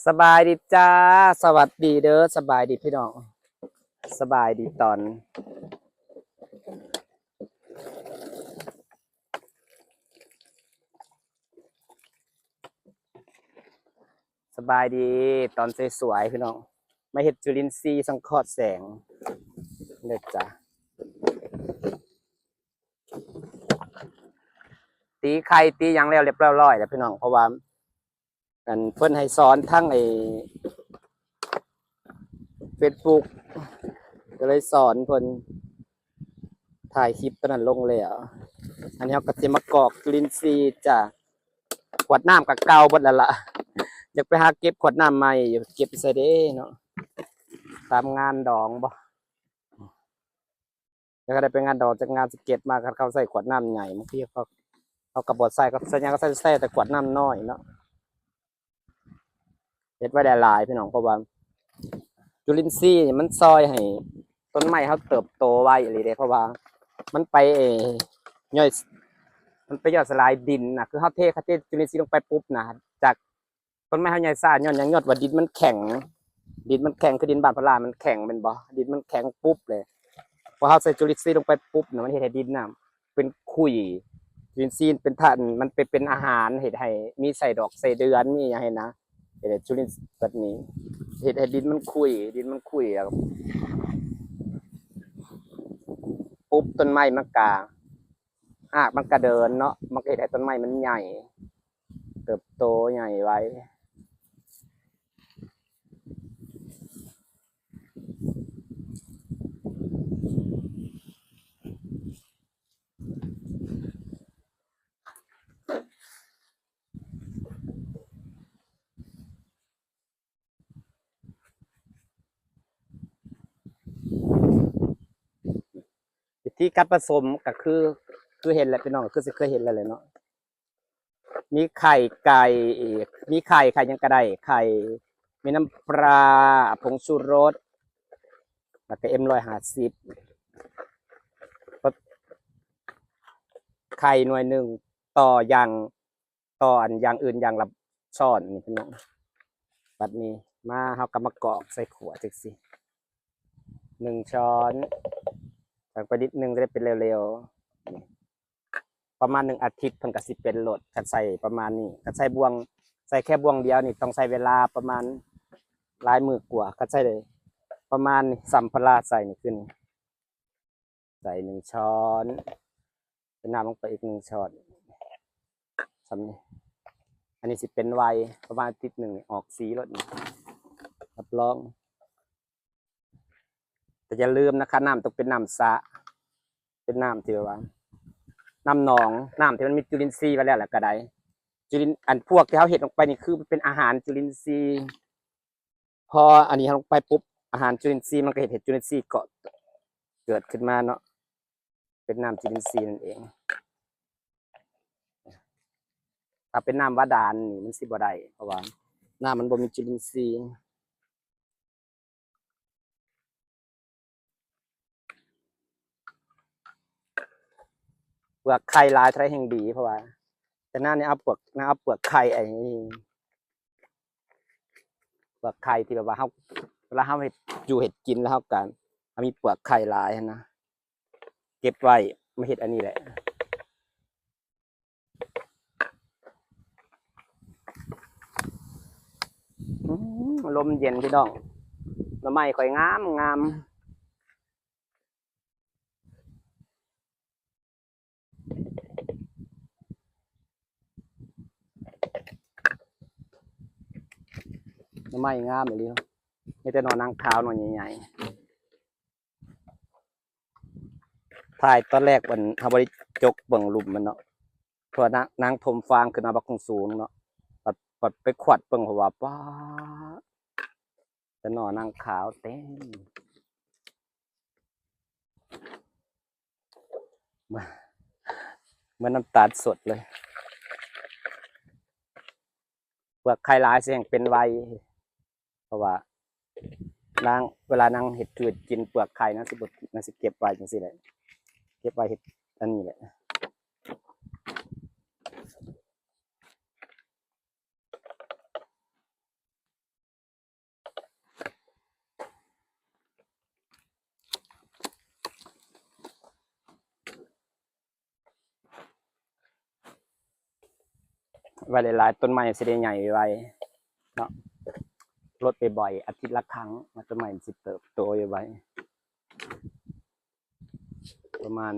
ສະບາຍດີຈ້າ ສະຫວັດດີເດີ ສະບາຍດີພີ່ນ້ອງ ສະບາຍດີຕອນ ສະບາຍດີຕອນສວຍໆ ພີ່ນ້ອງ ມາເຮັດຈຸລິນຊີສັງເຄາະແສງເດີຈ້າ. ຕີໄຂ່ຕີຫຍັງແລ້ວຮຽບຮ້ອຍແລ້ວພີ່ນ້ອງ ເພາະວ່າ ອັນ ເພິ່ນໃຫ້ສອນທາງໄອ້ເຟສບຸກ ກໍເລີຍສອນເພິ່ນ ຖ່າຍຄລິບຕອນນັ້ນລົງແລ້ວ. ອັນນີ້ເຮົາກໍຊິມາກອກຈຸລິນຊີຈ້າ ຂວດນ້ຳກໍເກົ່າເບິດແລ້ວລະ ຢາກໄປຫາເກັບຂວດນ້ຳໃໝ່ຢູ່ ເກັບໃສເດ້ເນາະ ຕາມງານດອງບໍ? ແລ້ວກໍໄດ້ໄປງານດອງຈັກງານ ຊິເກັບມາ ຄັນເຂົາໃສ່ຂວດນ້ຳໃຫຍ່ ບາງທີເຂົາ ເຂົາກໍບໍ່ໃສ່ ເຂົາໃສ່ຫຍັງ ເຂົາໃສ່ ໃສ່ແຕ່ຂວດນ້ຳນ້ອຍເນາະ. ເຮັດໄວ້ຫຼາຍໆ ພີ່ນ້ອງ ເພາະວ່າຈຸລິນຊີນີ້ມັນຊ່ອຍໃຫ້ຕົ້ນໄມ້ເຮົາເຕີບໂຕໄວອີ່ຫຼີເດ້ ເພາະວ່າມັນໄປ ເອີ ຍ່ອຍ ມັນໄປຍ່ອຍສະຫຼາຍດິນນະ ຄືເຮົາເທ ເຮົາເທຈຸລິນຊີລົງໄປປຸບນະ ຈາກ ຕົ້ນໄມ້ເຮົາໃຫຍ່ຊ້າ ຍ້ອນຫຍັງ? ຍ້ອນວ່າດິນມັນແຂງ ດິນມັນແຂງ ຄືດິນບ້ານພະລາມັນແຂງແມ່ນບໍ່? ດິນມັນແຂງປຸບເລີຍ ພໍເຮົາໃສ່ຈຸລິນຊີລົງໄປປຸບນະ ມັນເຮັດໃຫ້ດິນນະເປັນຂຸຍ ຈຸລິນຊີເປັນທາດ ມັນໄປເປັນອາຫານ ເຮັດໃຫ້ມີໄສ້ດອກໄສ້ເດືອນ ມີຫຍັງຫັ້ນນະ ເຮັດໃຫ້ຈຸລິນ ແບບນີ້ ເຮັດໃຫ້ດິນມັນຂຸຍ ດິນມັນຂຸຍ ແລ້ວປຸບ ຕົ້ນໄມ້ມັນກະ ຮາກມັນກະເດີນເນາະ ມັນກະເຮັດໃຫ້ຕົ້ນໄມ້ມັນໃຫຍ່ ເຕີບໂຕໃຫຍ່ໄວ. ວິທີການປະສົມກໍຄື ຄືເຫັນແຫຼະພີ່ນ້ອງ ຄືຊິເຄີຍເຫັນແລ້ວແຫຼະເນາະ. ມີໄຂ່ໄກ່ອີກ ມີໄຂ່ ໄຂ່ຫຍັງກໍໄດ້ ໄຂ່ ມີນ້ຳປາ ຜົງຊູລົດ ແລ້ວກໍເອັມຮ້ອຍຫ້າສິບ ໄຂ່ໜ່ວຍໜຶ່ງ ຕໍ່ຢ່າງ ຕໍ່ອັນຢ່າງອື່ນຢ່າງລະຊ້ອນນີ້ພີ່ນ້ອງ. ບັດນີ້ມາ ເຮົາກໍມາກອກໃສ່ຂວດຈັ່ງຊີ້ ໜຶ່ງຊ້ອນ ໃສ່ໄປນິດໜຶ່ງ ຈະໄດ້ເປັນເຫຼວໆ ປະມານໜຶ່ງອາທິດເພິ່ນກໍຊິເປັນໂລດ ຄັນໃສ່ປະມານນີ້. ຄັນໃສ່ບ່ວງ ໃສ່ແຄ່ບ່ວງດຽວນີ້ຕ້ອງໃຊ້ເວລາປະມານຫຼາຍມື້ກວ່າ ຄັນໃສ່ໄດ້ປະມານນີ້ ສຳພະລະໃສ່ນີ້ຄືນີ້ ໃສ່ໜຶ່ງຊ້ອນ ເປັນນ້ຳລົງໄປອີກໜຶ່ງຊ້ອນ ສ່ຳນີ້. ອັນນີ້ຊິເປັນໄວ ປະມານອາທິດໜຶ່ງນີ້ອອກສີໂລດນີ້ ຮັບຮອງ. ແຕ່ຢ່າລືມນະຄະ ນ້ຳຕ້ອງເປັນນ້ຳສະ ເປັນນ້ຳທີ່ແບບວ່າ ນ້ຳໜອງ ນ້ຳທີ່ມັນມີຈຸລິນຊີໄວ້ແລ້ວ ແລ້ວກໍໄດ້ ຈຸລິນ ອັນພວກທີ່ເຮົາເຮັດລົງໄປນີ້ ຄືມັນເປັນອາຫານຈຸລິນຊີ. ພໍອັນນີ້ເຮົາລົງໄປປຸບ ອາຫານຈຸລິນຊີມັນກໍເຮັດໃຫ້ຈຸລິນຊີເກາະ ເກີດຂຶ້ນມາເນາະ ເປັນນ້ຳຈຸລິນຊີນັ້ນເອງ. ຖ້າເປັນນ້ຳບາດານນີ້ມັນຊິບໍ່ໄດ້ ເພາະວ່ານ້ຳມັນບໍ່ມີຈຸລິນຊີ. ເປືອກໄຂ່ຫຼາຍເທົ່າໃດແຮ່ງດີ ເພາະວ່າ ແຕ່ນານີ້ເອົາເປືອກ ນາເອົາເປືອກໄຂ່ ໄອ້ ເປືອກໄຂ່ທີ່ແບບວ່າເຮົາ ເວລາເຮົາເຮັດຢູ່ເຮັດກິນ ແລ້ວເຮົາກໍເອົາມີເປືອກໄຂ່ຫຼາຍຫັ້ນນະ ເກັບໄວ້ມາເຮັດອັນນີ້ແຫຼະ. ອືມ ລົມເຢັນພີ່ນ້ອງ ໜໍ່ໄມ້ຂ້ອຍງາມໆ ໜໍ່ໄມ້ງາມອີ່ຫຼີ ມີແຕ່ໜໍ່ນາງຂາວໜໍ່ໃຫຍ່ໆ. ຖ່າຍຕອນແລກມັນ ເຮົາບໍ່ໄດ້ຈົກເບິ່ງລຸ່ມມັນເນາະ ເພາະວ່ານາງ ນາງຖົມຟາງຂຶ້ນມາບັກສູງເນາະ ບັດ ບັດໄປຂວັດເບິ່ງ ເພາະວ່າ ປ້າ ແຕ່ໜໍ່ນາງຂາວເຕັມ ເໝືອນ ເໝືອນນ້ຳຕານສົດເລີຍ. ເປືອກໄຂ່ຫຼາຍຊິແຮ່ງເປັນໄວ ເພາະວ່ານາງ ເວລານາງເຮັດ ເຮັດກິນເປືອກໄຂ່ນາງຊິບໍ່ ນາງຊິເກັບໄວ້ຈັ່ງຊີ້ແຫຼະ ເກັບໄວ້ເຮັດອັນນີ້ແຫຼະ. ໄວ້ຫຼາຍໆ ຕົ້ນໄມ້ຊິໄດ້ໃຫຍ່ໄວໆເນາະ ລົດໄປບໍ່ອຍ ອາທິດລະຄັ້ງ ຕົ້ນໄມ້ມັນຊິເຕີບໂຕໄວໆ ປະມານ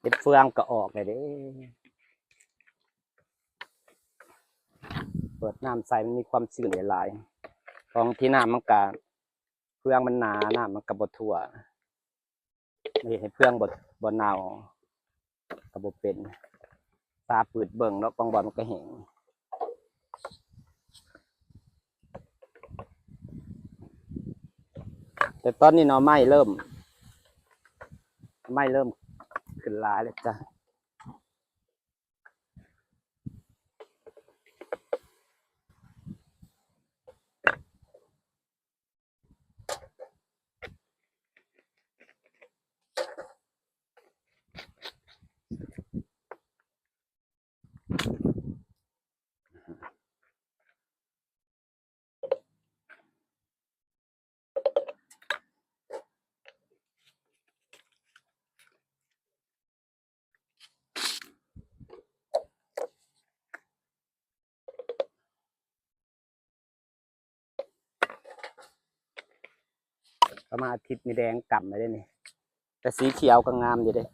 ເຫັດເຟືອງກໍອອກແລ້ວເດ້ ເປີດນ້ຳໃສ່ ມັນມີຄວາມຊື້ນຫຼາຍໆ ຂອງທີ່ນ້ຳມັນກະ ເຟືອງມັນໜາ ນ້ຳມັນກໍບໍ່ທົ່ວ ເຮັດໃຫ້ເຟືອງບໍ່ ບໍ່ເນົ່າ ກໍບໍ່ເປັນ ຕາປືດເບິ່ງເນາະ ບາງບ່ອນມັນກໍແຫ້ງ ແຕ່ຕອນນີ້ໜໍ່ໄມ້ເລີ່ມ ໜໍ່ໄມ້ເລີ່ມຂຶ້ນຫຼາຍແລ້ວຈ້າ. ປະມານອາທິດນີ້ແດງກ່ຳເລີຍເດ້ນີ້ ແຕ່ສີຂຽວກໍງາມຢູ່ເດ້.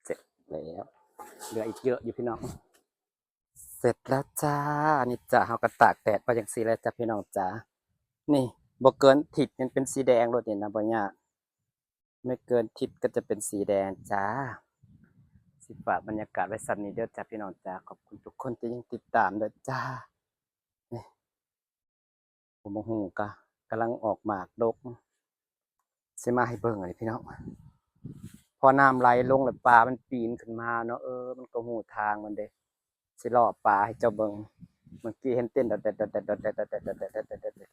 ເສັດແລ້ວ ເຫຼືອອີກເຍອະຢູ່ພີ່ນ້ອງ. ເສັດແລ້ວຈ້າ ອັນນີ້ຈ້າ ເຮົາກໍຕາກແດດໄວ້ຈັ່ງຊີ້ແຫຼະຈ້າ ພີ່ນ້ອງຈ້າ. ນີ້ ບໍ່ເກີນທິດ ຍັງເປັນສີແດງໂລດນີ້ນະ ບໍ່ຍາກ. ໄມ່ເກີນທິດກໍຈະເປັນສີແດງຈ້າ. ຊິຝາກບັນຍາກາດໄວ້ສ່ຳນີ້ເດີຈ້າ ພີ່ນ້ອງຈ້າ. ຂອບຄຸນທຸກຄົນທີ່ຍັງຕິດຕາມເດີຈ້າ. ນີ້ ຜົມບັກຫຸ່ງກະກຳລັງອອກໝາກດົກ ຊິມາໃຫ້ເບິ່ງອັນນີ້ພີ່ນ້ອງ. ພໍນ້ຳໄຫຼລົງແລ້ວປາມັນປີນຂຶ້ນມາເນາະ ເອີ ມັນກໍຮູ້ທາງມັນເດ້. ຊິຫຼໍ່ປາໃຫ້ເຈົ້າເບິ່ງ ເມື່ອກີ້ເຫັນເຕັ້ນດອດແດດ ດອດແດດ ດອດແດດ ດອດແດດ ດອດແດດ ດອດແດດ.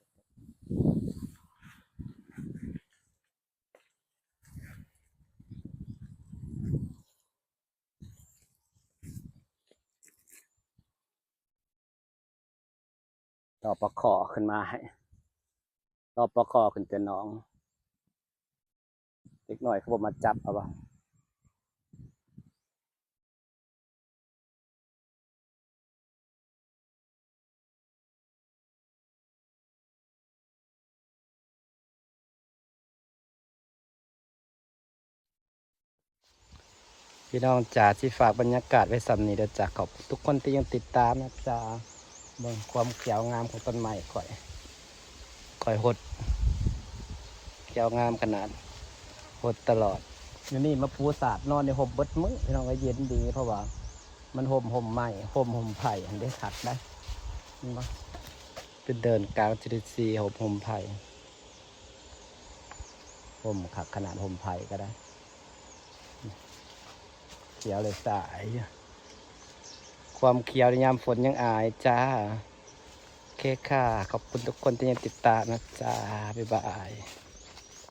ລໍປາຄໍຂຶ້ນມາໃຫ້ ລໍປາຄໍຂຶ້ນແຕ່ໜອງ. ເດັກນ້ອຍເຂົາບໍ່ມາຈັບເອົາບໍ່? ພີ່ນ້ອງຈ໋າ ຊິຝາກບັນຍາກາດໄວ້ສ່ຳນີ້ເດີຈ້າ. ຂອບຄຸນທຸກຄົນທີ່ຍັງຕິດຕາມນະຈ໋າ. ເບິ່ງຄວາມຂຽວງາມຂອງຕົ້ນໄມ້ຂ້ອຍ ຂ້ອຍຫົດ ຂຽວງາມຂະໜາດ ຫົດຕະຫຼອດ. ຢູ່ນີ້ມາປູສາດນອນໃນຮົ່ມເບິດມື້ ພີ່ນ້ອງເອີຍ ເຢັນດີ ເພາະວ່າມັນຮົ່ມ ຮົ່ມໄມ້ ຮົ່ມ ຮົ່ມໄຜ່ຫັ້ນເດ້ ຄັກໄດ໋ ເຫັນບໍ່? ໄປເດີນກາງຈຸລິນຊີ ຮົ່ມ ຮົ່ມໄຜ່ ຮົ່ມຄັກຂະໜາດ ຮົ່ມໄຜ່ກໍໄດ້. ຂຽວເລີຍສາຍ ຄວາມຂຽວໃນຍາມຝົນຍັງອາຍຈ້າ. ໂອເຄຄ່ະ ຂອບຄຸນທຸກຄົນທີ່ຍັງຕິດຕາມນະຈ໋າ. ບາຍບາຍ.